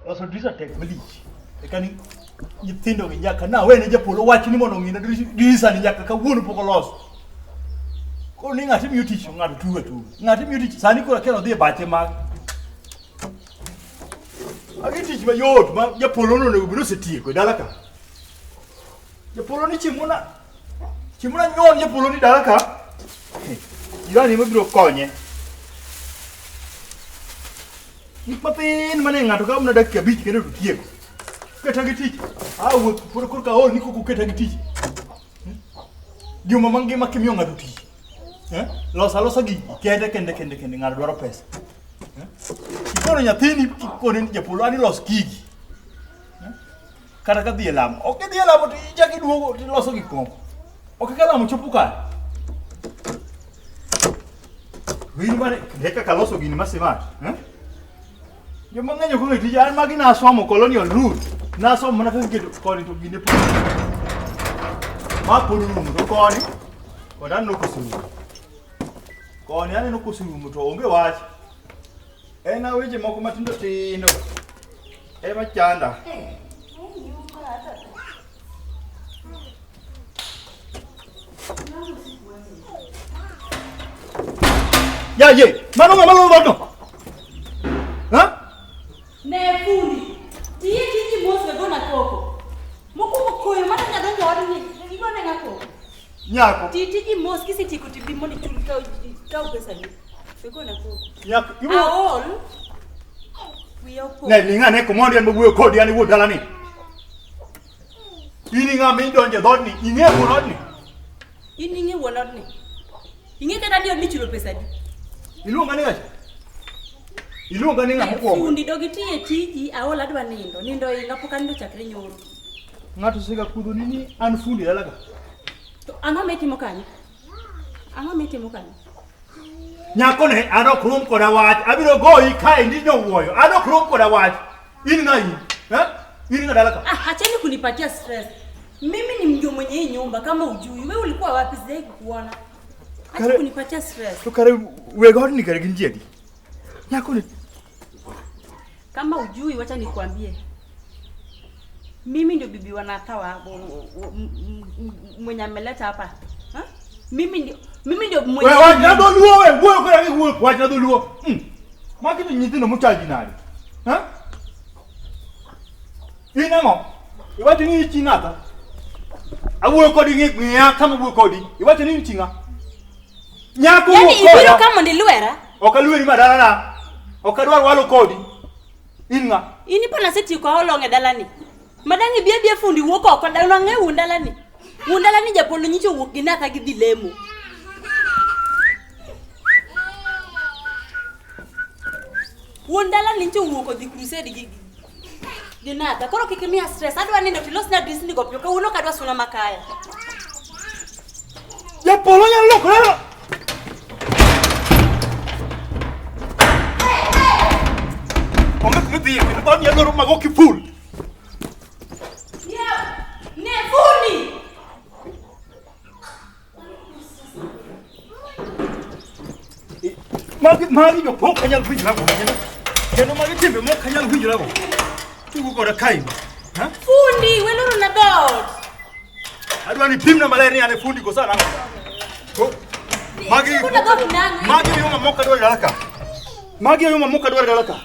Loso dirisha tek malich. Eka ni nyithindo gi nyaka na wene japolo wach ni mondo ong'ina dirisha ni nyaka kawuono pok oloso. Koro ni ng'ati miyo tich ng'ato tugo tugo. Ng'ati miyo tich sani koro akia odhi e bathe mag. Magi tich mayot ma japolo no onego bed ni osetieko e dala ka. Japolo ni chieng' mona chieng' mona nyon japolo ni dala ka. Jirani ema biro konye. Gik mathin mane ng'ato ka mana dakika 5 kendo to tieko. Keta gi tich. Ah wuoth pod korka aol ni koko keta gi tich. Juma mangima kimiyo ng'ato tich. Eh? Los alosa gigi kende kende kende kende ng'ato dwaro pesa. Eh? Ikono nyathini kikone ni japolo ani los gigi. Eh? Kata ka dhi e lamo. Ok idhi e lamo to ichako iduogo to iloso gik moko. Ok ka lamo chopo kare. Winy mane ne kaka loso gini ma smart. Eh? Joma ng'eny ok ong'e tije an magi nasomo colonial route. Nasomo mana kaka iketo koni to gine pod. Ma pod rumo to koni kod aneno koserumo. Koni aneno koserumo to onge wach. En weche moko matindo tindo ema chanda. Ya ye, mano ng'ama loro dhoodno? Ha? Ne fundi, tiye tiji mos we gona koko. Mokwongo koyo mana nyadonjo odni, igone ng'a koko. Nyako. Ti tiji mos kisetieko to bi mondo ichul kaw kaw pesani. We gona koko. Nyako. iwuo- Aol. Wiya opong'. Ne ling'ane komondi an mawuoyo kodi an iwuo dalani. In ing'ama idonjo e dhoodni, ing'e wuon odni. In ing'e wuon odni. Ing'e kata di odni chulo pesa adi. Iluonga ni ng'acha? Iluonga ni ng'a mokwongo? Fundi dog itiye tiji, aol adwa nindo. Nindo inga pok anindo chakre nyoro. Ng'ato osega kudhoni ni an fundi e dala ka. To ang'o mitimo kanyo? Ang'o mitimo kanyo? Nyako ne an ok rom koda wach. Abiro goyi kaendi nyowuoyo. An ok rom koda wach. In ng'a in? Eh? In ng'a dala ka? Ah, acheni kunipatia stress. Mimi ni mjo mwenye hii nyumba kama ujui. Wewe ulikuwa wapi? Sijai kukuona. Acha kunipatia stress. To kare weg odni kare gin ji adi? Nyako ni Kama ujui, wacha nikwambie. Mimi ndio bibi wa Natha wa mwenye ameleta hapa. Ha? Mimi ndio mwenye We wach na dholuo we wuoyo koda gi wuoyo wach na dholuo. Magi to nyithindo mochaji nade? Ha? In ang'o? Iwacho ni ichi ng'ata? Awuoyo kodi ng'i ng'iya kama wuoyo kodi. Iwacho ni ichi ng'a? Nyako Yaani wuo ibiro koda. kama mondo ilwera? Ok alweri madalana. Ok adwar walo kodi. In ng'a? In ipo nasetieko how long e dalani? Madang' ibi abiya fundi wuok oko dala ang'e wuon dalani. Wuon dalani japolo nyicho wuok gi Natha gidhi lemo. Wuon dalani nyicho wuok odhi crusade gi Natha. Koro kik imiya stress. Adwa nindo tilosna drisni go piyo. Kawuono ok adwa suna makaya. Japolo nyalo lokore. Onge kuma idhiye kendo dhood nyalo loro mago kiful. Ne fundi! Magi jok mok anyal winjorago kendo magi timbe mok anyal winjorago. Tugo koda kae. Ha? Fundi, weloro na dhoot. Adwa ni pimna maler ni an e fundi koso an ang'o? Ko- Magi Kuna dhoot nang'o? magi e yo mamoko adwaro e dala ka. Magi e yo mamoko adwaro e dala ka.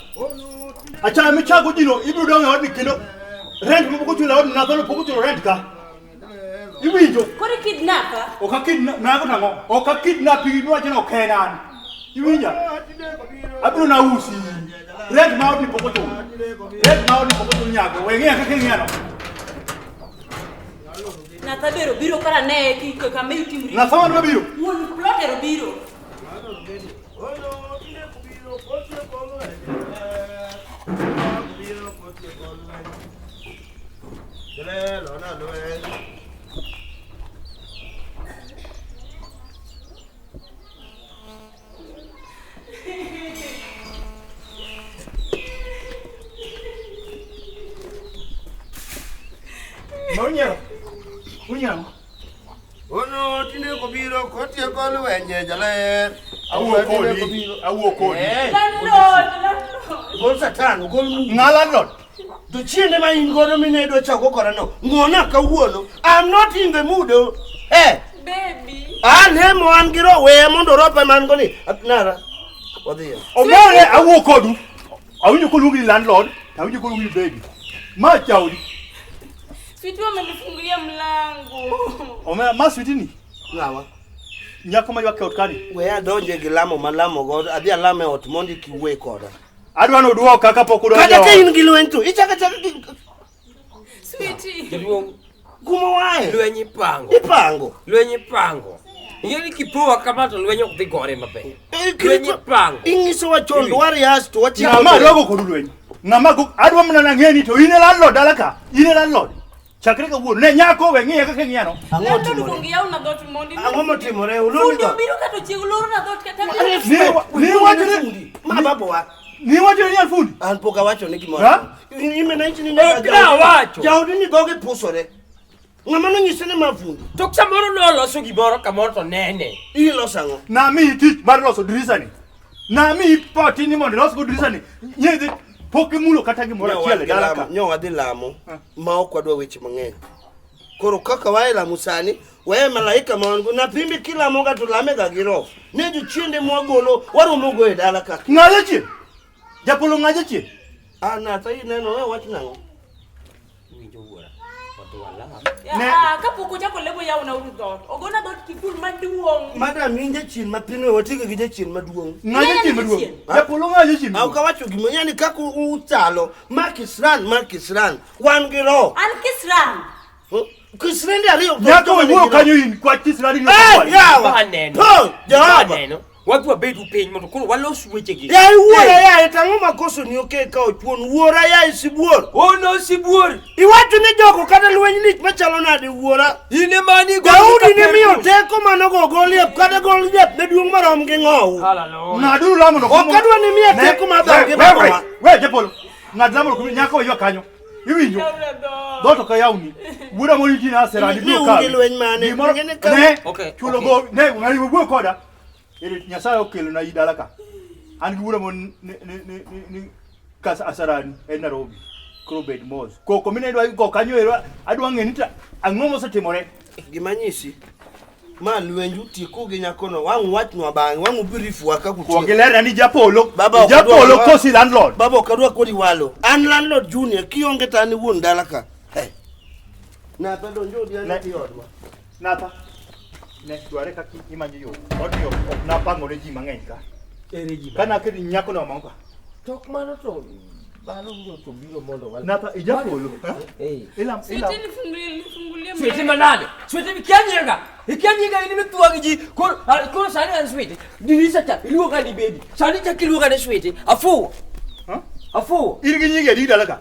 Achaya michago jino ibiro dong' e odni kendo rent mapok ochulo e odni nadhono pok ochulo rent ka. Iwinjo? Koro ikidnapa. Ok akidna nago nang'o? Ok akidnapi niwacho ni ok en an. Iwinja? Abiro nausi. Rent ma odni pok ochulo. Rent ma odni pok ochulo nyago. We ng'iya kaka ing'iyano. Natha bero biro kara ne ki kama itimri. Natha wan mabiro. Wuon plot ero biro. Ma unyiero. Unyiero. Ono tinde kobiro kotieko lwenje jaler. Awuo kodi. Awuo kodi. Landlord, landlord. Gol Satan, gol Mungu. Ng'a landlord? Jochiende ma in godo mine idwa chako koda no. Ng'uona kawuono. I'm not in the mood. Oh. Eh. Baby. Alemo an gi roho weya mondo ropa man go ni. Nara. Wadhiyo. Omere awuo kodu. Awinjo koluongi ni landlord, awinjo koluongi ni baby. Ma chaudi. Switi amenifungulia mlango. Omera ma switi ni. Ng'awa? Nyako ma ywak e ot kani. Weya adonje gi lamo malamo godo. Adhi alam e ot mondo kiwuoye koda. Adwa ni uduoka kapok udonjo. Kata ka in gi lweny to ichako achaka gi Switi. Jaduong', kuma wae. lweny ipango. Ipango. Lweny ipango. Ing'e ni kipowa kama to lweny ok dhi gore maber. Eh, Lweny ipango. Ing'isowa chon dwar yas to wachiko. Ng'ama dwa go kodu lweny. Ng'ama go adwa mana nang'e ni to in e landlord dala ka. In e landlord. Chakre kawuono ne nyako we ng'iye kaka ing'iya no. Ang'o Landlord otimore? kuong yawna dhoot mondi. Ang'o motimore? Uloni Fundi dho. obiro kata ochieng' loro na dhoot kata. Ni wacho ni Ma babowa. ni wacho ni an fundi. An pok awacho ni gimoro. Ha? Imena ichi ni Ok nawacho. Jaodi ni dhoge pusore. Ng'ama nonyise ni ma fundi. To samoro noloso gimoro kamoro to nene. Iloso ang'o? Namiyi tich mar loso dirisa ni. Namiyi poti ni mondo ilos go dirisa ni. Nyedhi pok imulo kata gimoro Nyo achiel e wadhi dala lamo- ka. Nyo wadhi lamo ma ok wadwa weche mang'eny. Koro kaka wae lamo sani, wae malaika ma wan go. Napimbi kilamoga to lamega gi roho. Ne jochiende mwagolo waromogo e dala ka. Ng'a jachien? Japolo ng'a jachien? Ah, natha ineno we wach nang'o? Winjo wuora. Wadhi walam. Ne- Ah, kapok ochako lemo yawna uru dhoot. Ogona dhoot kikul maduong'. Madam in jachien matin we watigo gi jachien maduong'. Ng'a jachien maduong'? Jachien. Japolo ng'a jachien Ah, Ok maduong'? awacho gima yani kaka uchalo ma kisran ma kisran wan gi roho. An kisran. Hmm? Kisrende ariyo to Nyako joma we nigi wuoyo roho. kanyo in kwach kisirani ni Eh, ok yawa! Waneno. Po, Jehova! Waneno. Wadhi wabedu piny mondo koro walos wechegi. Yaye wuora yaye tang'o makoso ni oke ka ochuon wuora yaye sibuor. Ono sibuor. Iwacho ni jogo kata lweny lich machalo nade wuora. In ema ni Daudi ne miyo teko manogo Goliath kata Goliath ne duong' marom gi ng'owu. Hallelujah. Ng'aduru lamo no. Ok adwa ni miya teko mar dhawo gi babawa. We japolo. Ng'ad lamo no nyako we ywak kanyo. Iwinjo? Yawna dhoot. Dhoot ok ayawni. Wuoda moro nitie na aserani Ni biro un kawi. gi lweny mane? Gimoro Ng'e ni ka- ne Okay, chulo okay. go ne ng'ani wuoyo koda. Ere Nyasaye okelo na i dala ka. An gi wuoda moro ni ni ni ni- ni kas asarani en Nairobi. Koro bed mos. Koko mine idwa go kanyo ero adwa ng'e ni ta ang'o mosetimore. Gima nyisi ma lwenju tieko gi nyakono wang' wachnwa bang'e wang' ubirifuwa ka Kuong kutieko. ilerna ni japolo. Baba, ok Japolo adwa- kosi landlord. Baba ok adwa kodi walo. An landlord junior kionge to an e wuon dala ka. Hey. Natha donjo odi an Ne. adhi odwa. Natha. Ne dware kaka imanyo yo. Odni ok ok napango ne ji mang'eny ka. Ere ji. Kana aketo nyako no omango ka. Tok mano to mano biro to biro mondo wal. Natha ijapolo. ha? Eh. Ilam ilam. Switi nifungulie nifungulie Switi mlango. manade. Switi ikia nyinga. Ikia nyinga in mithuwa gi ji. Koro ah, koro sani an switi. Dirisa cha iluonga ni baby. Sani chak iluonga ni switi. Afuwo. Ha? Afuwo. In gi nyingi adi dala ka?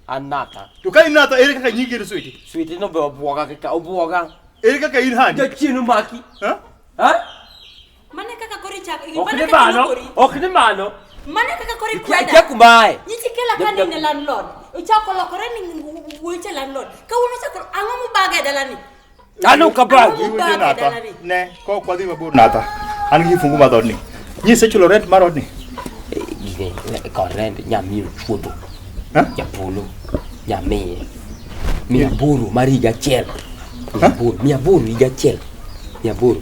An Natha. To ka in Natha ere kaka nyingi en Switi? Switi no be obuoga kaka obuoga. Ere kaka in Hani? Jachien omaki. Ha? Ha? Mane kaka koro ichako. Ok Mane ni kaka mano. ilokori. Ok ni mano. Mane kaka koro Ikia ikweda. ikia kumae. Nyichi kela ka ni ne landlord. Ochako lokore ni weche landlord. Kawuono ochako ang'o mubaga e dalani? An ok abagi. Ang'o Iwinjo mubaga e Natha? dalani? Ne, kok wadhi mabor Natha. An gi fungu mar dhoodni. Nyise chulo rent mar odni. Gine kod rent nyamiyo chuodho. Ha? Japolo nyamiye. 800 mar higa achiel. 800, 800 higa achiel. 800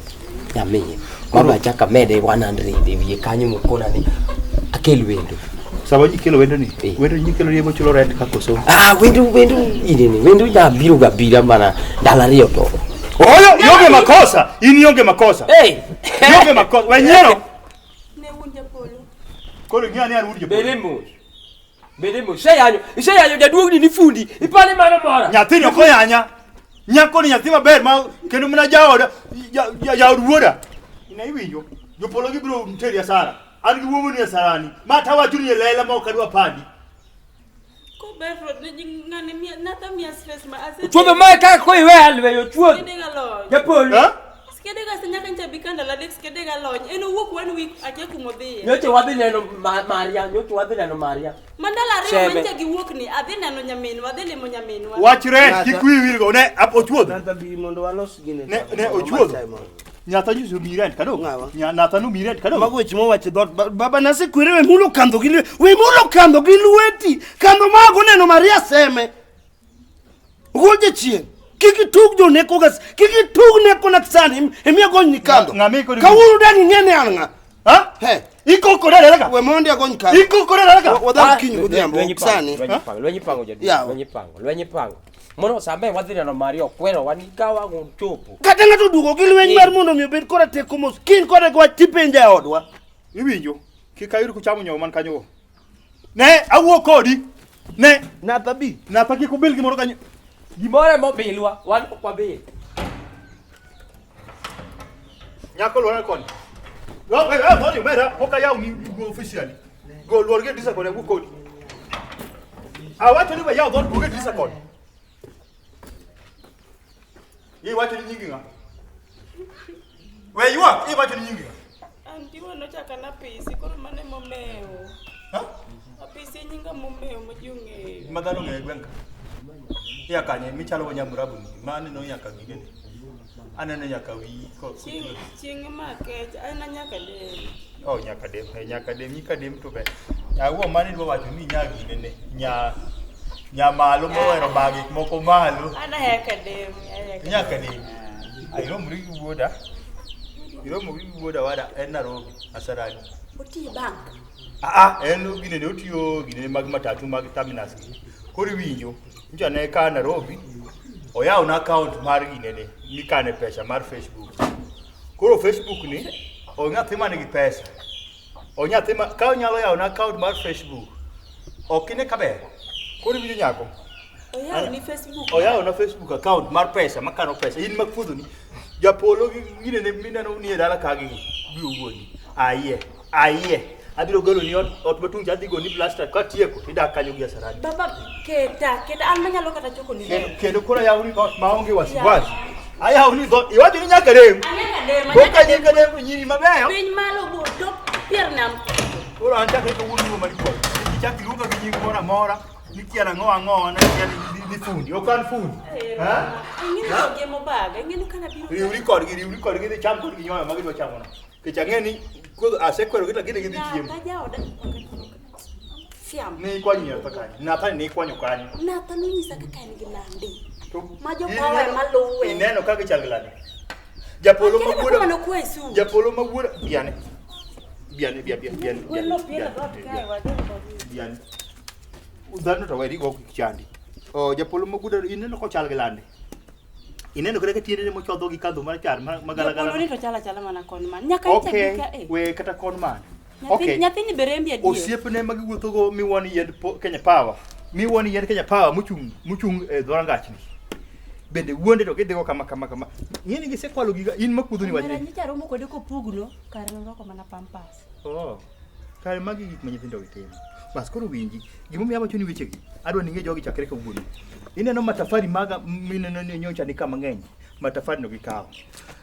nyamiye. Mama achako amede 100 e wiye kanyo mokona ni akel wendo. Sama ji kelo wendo ni, Eh. wendo ji kelo ni chulo rent ka koso. Ah, wendo wendo inene wendo nyabiro ga bira mana ndalo ariyo to. Oyo, ionge makosa. In ionge makosa. Hey! Ionge makosa. Wenyiero. Ne wuon japolo. Koro ing'eyo ni an wuod japolo. Bede mos. Bede mos. Iseyanyo, iseyanyo jaduong'ni ni fundi. Ipani mano mora. Nyathini ok oyanya. Nyako ni nyathi maber ma kendo mana jaoda jaod wuoda. Ina iwinjo. Jopolo gibiro teri asara. An gi wuomo ni asarani. Ma tawacho ni e lela ma ok adwa pandi. Kober road ne ji ng'ani miya Natha miya stress ma ase. Chuodho mae kaka koro iweya lweyo chuodho. Skede ga lony. Japolo. Ha? Skede ga nyaka ncha bi ka ndalo adek skede ga lony. En owuok one week akia kumodhiye. Nyocha wadhi neno Maria, nyocha wadhi neno Maria. Mandalo ariyo Shebe. mancha giwuok ni adhi neno nyaminwa, adhi limo nyaminwa. Wach rent kik wiyi wilgo. Ne ap ochuodho. Natha bi mondo walos gine. Ne- ne ochuodho. Nyatha nyiso mi rent kado. Ng'awa? Nya natha no mi rent kado. Mago weche mowacho e dhoot. Baba nasekwere we mulo kandho gi lweti. We mulo kandho gi lweti. Kandho mago neno Maria seme. Gol jachien. Kik itug joneko ga. Kik itug neko na sani. Emiya gony ni kandho. Ng'ama ikoni- Kawuono dang' ing'e ni an ng'a. Ha? He. Iko kode dala ka. We mondi agony kandho. Iko kode dala ka. Wadhi kiny godhiambo. Lweny Ok ipango, sani. lweny ipango, lweny ipango jaduong', Yawa. lweny ipango, lweny ipango. Mondo sambe wadhi neno Maria okwero wan gi kawa gochopo. Kata ng'ato oduogo gi lweny mar mondo mi obed koda teko mos. Kin kode gi wach tipenja e odwa. Iwinjo? Kik ayud kuchamo nyowo man kanyo go. Ne, awuo kodi. Ne, Natha bi. natha kik ubil gimoro kanyo. Gimoro ema obilwa, wan ok wabil. Nyako luora koni. Lo, eh, eh, koni, mera, pok ayaw ni go officially. Go luor gi dirisa koni, awuo kodi. Awacho ni we yaw dhoot, luor gi dirisa koni. Iwacho ni nyingi ng'a? We ywak, iwacho ni nyingi ng'a? Anti wanochaka na apisi, koro mano emomewo. Ha? Apisi e nyinga momewo ma ji ong'eyo. Ma dhano ong'eyo e gweng' ka. Iya kanye, michalo go nyamurabu ni, ma aneno nyaka gigene. Aneno nyaka wiyi Chieng' chieng' ma kech, an a nyaka dem. Oh, nyaka dem, eh, nyaka dem, nyika dem to ber. Awuo mane idwa wacho ni nya ginene, nya nya malo mohero bago gik moko malo. An aheka dem, aheka Nyaka dem. Ah, Iromri gi wuoda. Iromo gi wuoda wada en Nairobi, Kasarani. Otiyo bank. Ah, ah, en ginene otiyo ginene mag matatu mag terminus gi. Koro iwinjo, nyocha ne ka Nairobi, oyawo na account mar ginene mikane pesa mar Facebook. Koro Facebook ni, o nyathi man gi pesa. O nyathi ma ka onyalo yawo na account mar Facebook. Ok ine kaber. Koro iwinjo nyako. Oyawo ni Facebook. Oyawo na Facebook account mar pesa makano pesa. In makuodho ni. Japolo gi ginene mineno ni e dala ka gi biro wuoni. Ayie, ayie. Abiro golo ni ot, ot matung' cha adhi goni plaster katieko tidak kanyo gi Asarani. Baba keta, keta an manyalo kata choko ni Kendo, leo. kendo koro ayawo ni dhoot maonge wasiwasi. Ayawo ni dhoot, iwacho ni nyaka dem. Anyaka dem, Koka anyaka dem. nyaka dem nyiri mabeyo. Piny malo bo top pier nam. Koro an chakre kawuono luongo mana kwayo. Ichak iluonga gi nying moro amora, nikia nang'o ang'o, nakia ni fundi. Ok an fundi. Ha? Ing'eni jogi ema obaga, ing'eni kana biro. Riwri kodgi, riwri kodgi, dhi cham kodgi nyoyo ma gidwa chamono. Nikech ang'e ni kodho asekwerogi to gidhi gidhi chiemo. Natha jaoda. Siam. Ne ikwanyo nyartha kanyo. Natha ni ikwanyo kanyo. Natha nonyisa kaka en gi landi. To Ma jopawa ema luwe. Ineno kaka gichal gi landi. Japolo ma Akele wuoda. kuma nokwaye su. Japolo ma wuoda. Biane. Biane, bia, bia, biane. Gweno pielo dhoot kae wadhi. Biane. Dhano to weri go kik chandi. Oh, japolo ma wuoda ineno kochal gi landi. Ineno kata ka tiendene mochodho gi kandho marachar ma ma galagala. Japolo ni to chala chala mana kon man. Nyaka Okay, ichak gi ka e. we kata kon man. Nyathini Okay. nyathini be rembi adier. Osiepne ma giwuothogo miwuono yiend Kenya Power. Miwuono yiend Kenya Power mochung' mochung' e dhorangachni. Bende wuonde to gidhigo kama kama kama. Ing'e ni gisekwalo giga in makuodho ni Omera wachni. nyocha aromo kode kopugno, kare norwako mana pampas. Oh. Kare magi gik ma nyithindo gi timo. Bas koro winji, gimomiyo awacho ni wechegi, adwa ni ing'e jogi chakre kawuono. Ineno matafari maga mineno ni nyocha ni kama ng'eny, matafari no gikawo.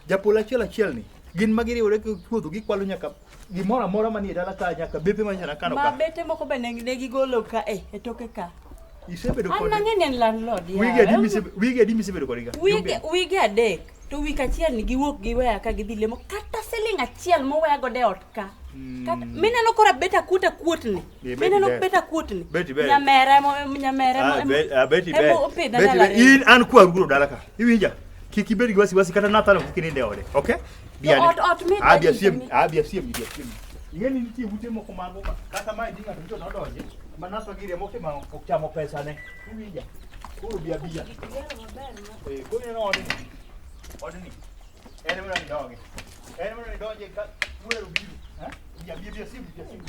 Japolo achiel achiel ni, gin ma giriwore gi puodho gikwalo nyaka gimoro amora manie dala ka nyaka bepe ma nyocha nakano Ma ka. bete moko be ne gigolo ka e, e toke ka. Isebedo An kode. nang'e ni en landlord. yawa. Wige adi misebedo kodgi ka? Wige, wige adek to wik achiel ni giwuok giweya ka gidhi lemo kata siling achiel moweya godo e ot ka. Kata mineno koro abet akuot akuotni. Eh, beti Mineno ber. bet akuotni. Beti ber. Nyamera emo nyamera Ah, emo. beti ber. emo opidha Beti dala ber. remo. In an kwaru dala ka. Iwinja? Kik ibed gi wasiwasi kata Nathan ok kik ninde ode. Okay? Biane. ot- ot mit Ah, bia kabisa, siem, mit. ah, bia siem, bia siem. Ing'e ni nitie ute moko mago kata mae di ng'ato nyocha nodonje ma Nathan giri moko ma ok chamo pesa ne. Iwinja? Koro bia bia. Eh, koro ineno odni. Odni. En mana ni donge. En mana ni donje ka wuero biro. Eh? Bia bia bia siem, bia siem.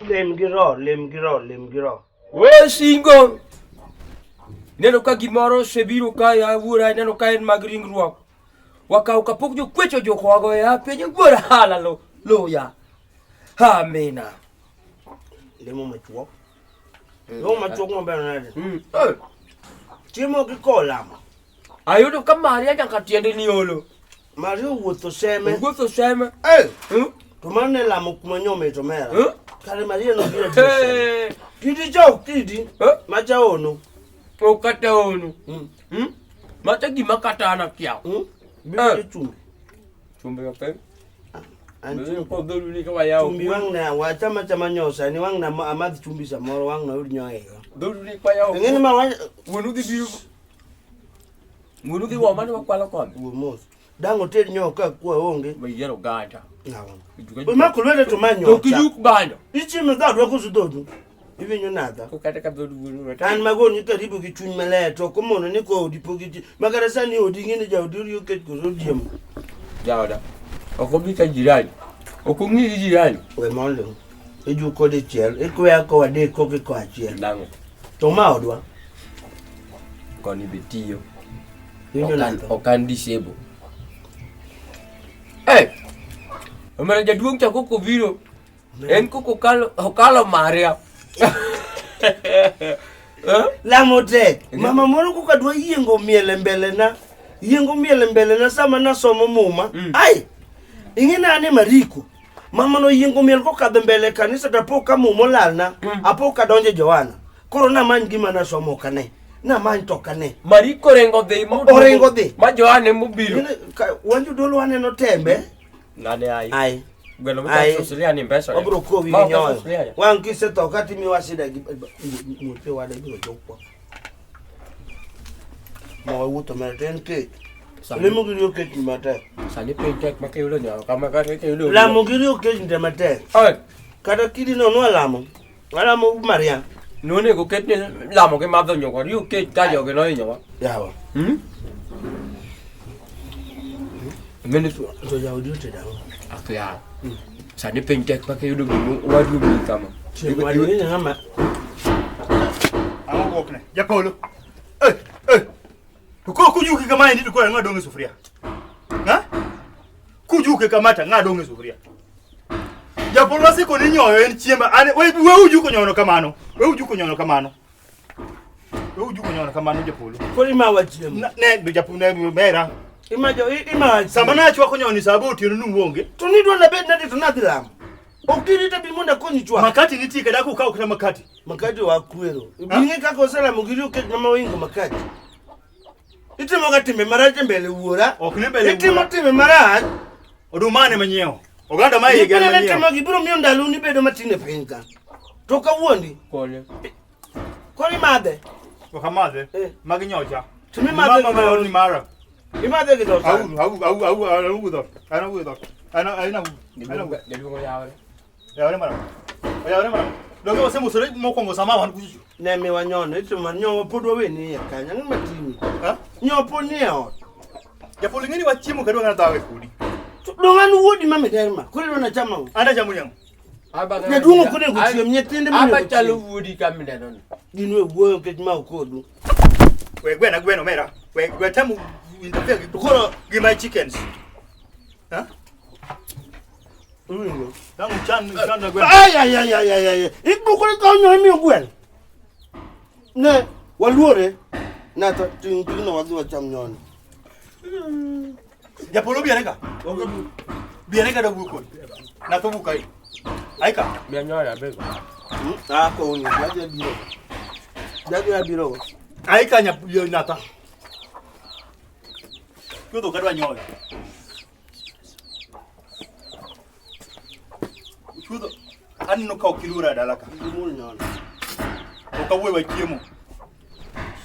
Lem gi ro, lem gi ro, lem gi ro. We singo. Ineno ka gimoro osebiro ka ya wuora, ineno ka en mag ringruok. Wakaw kapok jokwecho ojukowago ya penjo wuora hala lo loya. Amina. Lemo machuok. Lemo machuok maber nade. Eh, Chiemo gi kolamo. Ayudo ka Maria nyaka tiende ni olo. Maria owuotho seme. Owuotho seme. Eh! Hmm? To mano ne lamo kuma nyomit omera. Eh? Kare Maria nobiro adier seme. Eh, Kidi cha ok kidi. Eh? Macha ono. Ok kata ono. Mm. Hmm? Macha gima kata an akia. Mm. Biro Eh. chumbi. Chumbi ok en. An Biro chumbi. kodho ni ka wayawo. Chumbi wang' na wachama chama nyosa ni wang' na amadh chumbi samoro wang' na yud nyoyo. Dhodu ni kwayawo. Ing'eni ma wa Wuonu dhi biro. Wuonu dhi wo mane wakwalo kombe. wuo mos. Dang' oted nyoyo ka kwa onge. Ba yiero oganda. Nawa. Ijuka- Imako lwete to ma To nyocha. kijuk bando. Ichiemo dhodwa koso dhodu? Iwinjo nadha? Ko kata ka dhodu wuonu. An magoni karibu gi chuny maler to ok omono ni ko odi pok iti. Makata sani odi ing'e ni jaodi oriyo kech koso ojiemo. Jaoda. Ok obi ka jirani. Ok ong'i gi jirani. We mondo ijuko dichiel, ikweya kowa adek koka iko achiel. Nang'o? To ma odwa. Koni be tiyo. Iwinjo Ok an- nadha? Ok an disable. Eh! Omera jaduong' cha koko biro. En koko okalo okalo Maria. Eh? Lamo tek. Mama moro koka dwa yiengo miel e mbele na. Yiengo miel e mbele na sama nasomo muma. Ai! Ing'e na an e Mariko. Mama no yiengo miel kokadho mbele e kanisa to apo ka muma olalna. Apo ka donjo e Johana. Koro namany gima nasomo ok ane. Namany to ok ane. Mariko oringo dhi Oringo dhi. Ma Johana emobiro. Ing'e ka- Wan jodolo waneno tembe. Ng'ane ai. Ai. Gweno Ai. mita sufuria ni mbesa. Wabiro kowi Ma gi ok nyoyo. sufuria ya. Wang' kisetho ka timiwa shida gi muoche wada ibiro jukwa. Ma wawuotho mana to en kech. Sani- Lemo gi riyo kech ni matek. Sani piny tek ma kiyudo nyoyo kama kata kiyudo. Lamo gi riyo kech ni matek. Ai, Kata kidi no nwalamo. Walamo Maria. nonego ket ni lamo gi madho nyuka riyo kech ka jogi nohinyowa. Yawa. Hmm? Mene tu To jaodi otedo ang'o? akia. Sani piny tek ma kiyudo gima wadu mi kama. Chieng' wadu ni ng'ama Ang'o bwokne? Japolo. Eh, eh. To koro kujuke kama endi to koro ang'o dong' e sufuria? Ha? Kujuke kama to ang'o dong' e sufuria? Japolo asiko ni nyoyo en chiemba. An we we ujuko nyoyo kamano. We ujuko nyoyo kamano. We ujuko nyoyo kamano Japolo. koro imawa chiemo. Na- Ne japolo ne mera. Ima jo imawa chiemo. Sama nachwako nyoyo ni saa aboro otieno nuonge. To nidwa nabed nade to nadhi lamo. Ok dirita bi mondo akonyi chwako. Makati nitie kada kukaw kata makati. Makati wakwero. Ing'e kaka oselamo gi riyo kech mama oingo makati. Itimo ga timbe marach e mbele wuora. Ok ni mbele Itimo wuora. timbe marach. Oduma ne manyiewo. Oganda ma iye Nyithindo ne manyiewo. timo gi biro miyo ndaloni bedo matin e piny ka. To kawuondi, Kone. koro imadhe. Ok amadhe. Eh. Magi nyocha. To mimadhe Mama ma ni mara. Imadhe gi dhoot. Au au au au au au dho. An au dho. An an au. An au. Jaduong' oyawore. Oyawore mara. Oyawore mara. Donge wasemosore mokwongo sama wan kucho. Ne miwa nyono, itimo nyowa pod waweni iye kanyo. Ang'o matimi? Ha? Nyowa pod nie ot. Japolo ing'e ni wachiemo kadwa ng'ana dhawe kodi. To Dong' an wuodi ma miderma. Koro idwa nacham ang'o? An achamo nyamo. Jaduong' ok onego chiem, nyithinde monego Aba chalo chiem. wuodi ka mineno ni. Gin we wuoyo nikech ma ok kodu. We gwena gweno mera. We we temo interfere gi Koro gi my chickens. Ha? iwinjo. Dang uchan uchan na gweno. Ay, ay, ay, ay, ay, ay. Ibukori ka onyo imiyo gwel. Ne, waluore. Nato ting' ting'no wadhi wacham nyono. Japolo biane ka. Biane ka da wuo kodi. Natho wuok ai. Aika. Miya nyoyo abego. Ah, koni, jaji abiro. Jaji abiro. Aika nya yo nata. Chuodho kadwa nyoyo. Chuodho aneno ka ok iluora e dala ka. Gimul nyono. Ok awuoyo wach chiemo.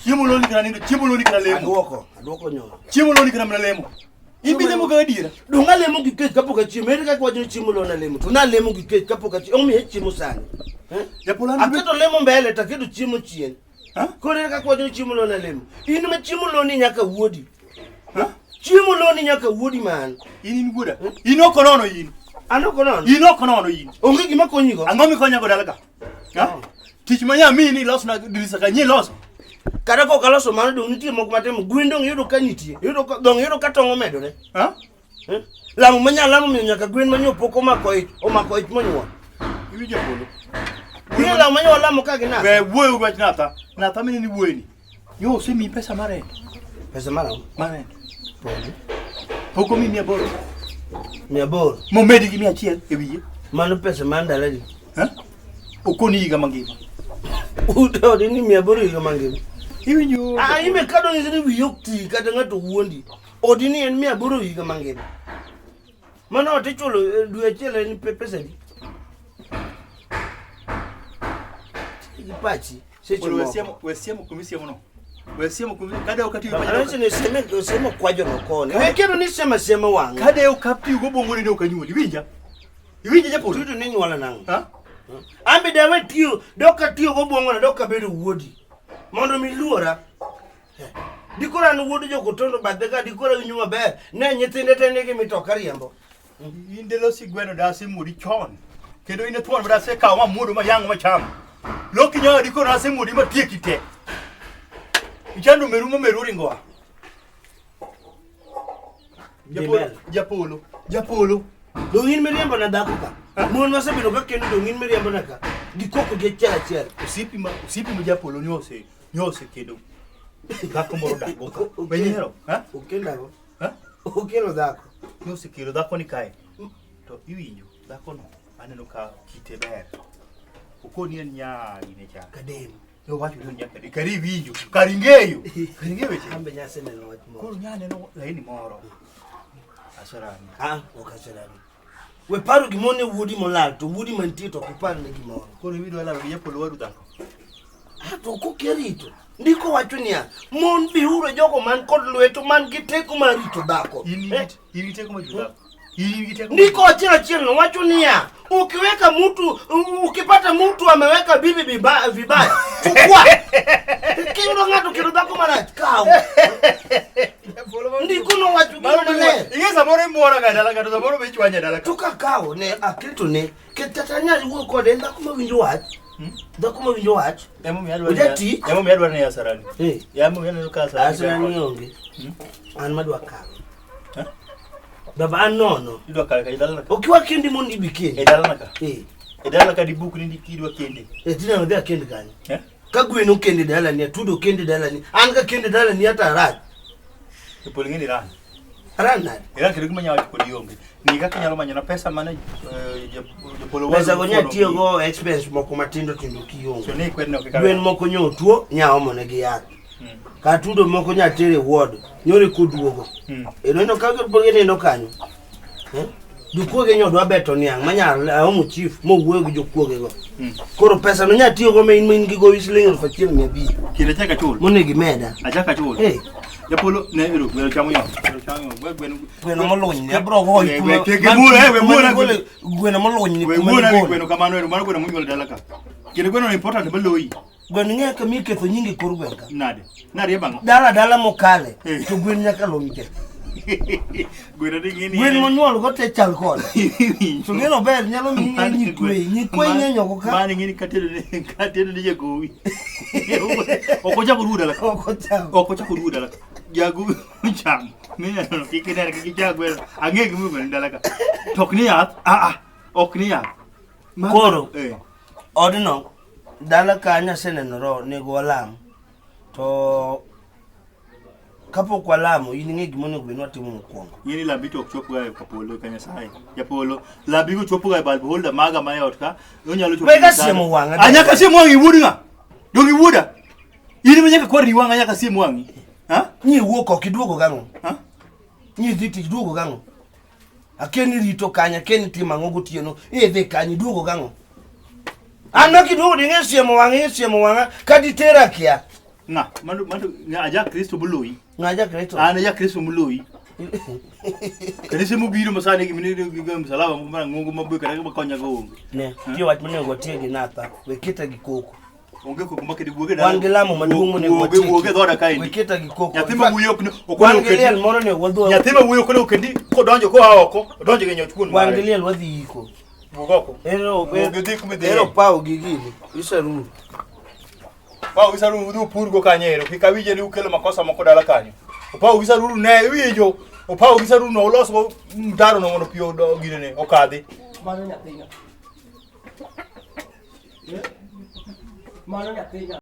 Chiemo loni kata nindo, chiemo loni kata lemo. Aduoko, aduoko nyono. Chiemo loni kata mana lemo. In bi lemo ka adiera. Dong' alemo gi kech kapok achiemo. Ere kaka wacho ni chiemo lona lemo? To nalemo gi kech kapok achiemo. Omiya chiemo sani. Eh? Japolo an Aketo lemo mbele to aketo chiemo chien. Ha? Koro ere kaka wacho ni chiemo lona lemo? In ma chiemo loni nyaka wuodi. Ha? Chiemo loni nyaka wuodi man. In in wuoda. In ok onono in. An ok onono. In ok onono in. Onge gima konyigo. Ang'o mikonyago dala ka? Ha? Tich ma nyamiyi ni ilosna dirisa ka, nyi iloso. Kata kok aloso mano dong' nitie moko matimo. Gwen dong' iyudo ka nitie. Iyudo ka dong' iyudo ka tong' omedore. Ha? Eh? Lamo ma nyalamo miyo nyaka gwen manyo pok omako ich, omako ich monyuol. Iwinjo polo. Ing'e lamo manyo walamo ka gi nasa. We wuoyo gi wach Natha. Natha mine ni wuoyeni. Yo osemiyi pesa mar rent. Pesa mar ang'o? Mar rent. Pok omiyi 800. 800. Momedi gi 100 e wiye. Mano pesa mar ndalo adi? Ha? Okoni higa mangima. Ode ni 800 higa mangima. Iwinjo? Ah, imbe kado nyisi ni wiyi ok ti kata ng'ato wuondi. Odi ni en 800 higa mangima. Mano ot ichulo dwe achiel en pesa adi? Ti gi pachi seche Koro we moko. siemo, we siemo kuma isiemo no. We siemo kuma kade ok atiyo Baba, Anwacho ni seme semo kwajo no koni. We kendo ni sema sema wang'a. Kade ok atiyo go bongo ni ok anyuoli. Iwinja? Iwinja japolo? Tuto ni nyuola nang'o? Ha? An be dawe tiyo, dok atiyo gobwongona, dok abedo wuodi. Mondo mi luora. Dikoro an wuod jokotondo bathe ka dikoro awinjo maber. Ne nyithinde te nigi mitoka riembo. In de losi gweno da asemuodi chon. Kendo in e thuon ma dasekawo ma muodo ma yango ma chamo. Loki nyawa dikoro asemuodi ma tieki te. Ichando meru ma meru ringoa. Japolo, Dhi japolo, japolo. Dong' in miriembo na dhako ka. Mon masebedo ka kendo dong' in miriembo na ka. Gikoko gi achiel achiel. Osiepi ma osiepi ma japolo nyose nyose kendo dhako moro dak go ka. Be ihero? Ha? Okelo dhako. Ha? Okelo dhako. Nyose kelo dhako ni kae. To iwinjo dhako no aneno ka kite ber. Okoni en nyari ne cha. Kadem. Nowacho ni nyaka di kari iwinjo, kari ing'eyo. Kari ing'eyo weche. An be nyaseneno wach moro. Koro nyaneno laini moro. Asarani. Ah, ok aserani. We paro gimoro ne wuodi molal to wuodi mantie to ok ipar ne gimoro. Koro iwinjo lalo gi japolo wadu dhako. Ah, to kokia rito. Ndiko wacho niya, mon biuru e jogo man kod lweto man gi teko mar rito dhako. In Eh, in gi teko mar rito dhako. In gi teko. Ndiko achiel achiel no wacho niya, ukiweka mtu ukipata mtu ameweka bibi vibaya, chukua. Kiyudo ng'ato kelo dhako marach, kaw. Ndiko no wacho gima maler. Ing'e samoro imuora ga e dala ka to samoro be ichwanya e dala ka. To kakawo ne aketo ne, ket kata anyal wuoyo kode, en dhako mawinjo wach. Dhako mawinjo wach. Emomiyo adwaro Oja ni- tich. Emomiyo adwaro ni asarani. Eh. Emomiyo aneno ka asarani. Asarani onge. An madwa kawe. Eh? Baba an nono. Idwa kawe ka e dala ka. Okiwa kendi mondo ibi kendi. E dala ka. Eh. E dala ka dibuk ni idwa kende. Eh, tineno dhi akend kanyo. Eh? Ka gwen okende dalani, atudo okende dalani, an ka kende dalani hata arach. To pol ing'e ni iran. Arach nade? Iran kendo gima nyalo wacho kodi onge. Ng'i kaka inyalo manyona pesa mane japolo Pesa go nya tiyo go expense moko matindo tindo kionge. So ni kwedno kaka. Gwen moko nyo tuo, nya omo negi yath. Ka atudo moko nya tere ward, nyore koduogo. Ineno ka pod ginindo kanyo. Eh? Jokuoge nyo dwa beto niang' manya aomo chief mowuoyo gi jokuoge go. Koro pesa no nya tiyo go ma in ma in gi gowi siling 1500. Kendo achak achul. Monego imeda. Achak achul. Eh. Japolo ne ero gweno chamo yo. Gweno chamo yo. Gwe gweno. Gweno moluny ni abro goyi We- kuma. we- we- we- we- kuma we- nigole- Gweno moluny ni We kuma wuona wi nigole. gweno kamano ero mano gweno monyuol e dala ka. Kendo gweno no important maloyi. Gweno ing'eyo kama iketho nyingi kor gweng' ka. Nade? Nade bang'o? Dala dala mokale Eh. to gwen nyaka luny te. Gweno ni ng'eni. Gwen monyuol go te chal kode. To ng'eno ber nyalo miyi Mano nyikweyi. Nyikweyi ng'eny oko ka. Mano ing'eni katedo ne katedo ne jagowi. Ok ochako oruwo dala ka. Ok ocham. Ok ochako oruwo dala ka. Jagowi ocham. Minyalo kik inen kik ichak gweno. Ang'e gimomiyo gweno ni dala ka. To ok ni yath. Ah ah. Ok ni yath. Koro. Eh. Odno dala kanyo aseneno roho nego walam. To kapok walamo in ing'e gima onego bed ni watimo mokwongo. Ing'e ni lambi to ok chop ga e kapolo ka Nyasaye. Japolo, lambi go chopo ga e bulb holder maga ma e ot ka. Onyalo chopo. Wega siemo wang'a. Ah, nyaka siem wang'i wuod ng'a? Dong iwuoda. In ema nyaka kwarni wang'a nyaka siem wang'i. Ha? Nyi wuok ok iduogo gang'o? Ha? Nyi dhi tich duogo gang'o? Akia ni rito kanye, akia ni timo ang'o gotieno, idhi kanye, iduogo gang'o? An nok iduogo ding'e siemo wang'a, ing'e siemo wang'a, ka ditera akia. Ng'a? Mano mano ng'a aja Kristo moloyi. Ng'a ja Kristo? An aja Kristo moloyi. Kanise mobiro masani gi mine gi msalaba mara ng'ongo maboyo kata makonya go onge. Ne, nitie wach monego watie gi Natha, we keta gi koko. Onge koko makedi wuoge dala. Wan gi lamo maduong' monego Wuoge watieki. wuoge dhoda kaendi. Weketa gi koko. Nyathi ma wuoyo ok ok Wan onego gi kendi. liel moro ni wadhi Nyathi ma wuoyo ok onego kendi kodonjo koa oko, odonjo gi nyoch wuon Wan gi mare. liel wadhi iko. Wuog oko. Ero Wuog idhi kuma idhiye. ero pawo gi gini. Isaruru. Opawo gi saruru udhi upurgo kanyo ero. Kik awinje ni ukelo makosa moko dala kanyo. Opawo gi saruru ne iwinjo. Opawo gi saruru no ulosgo mtaro no mondo pi ginene okadhi. Mano nyathina. Mano nyathina.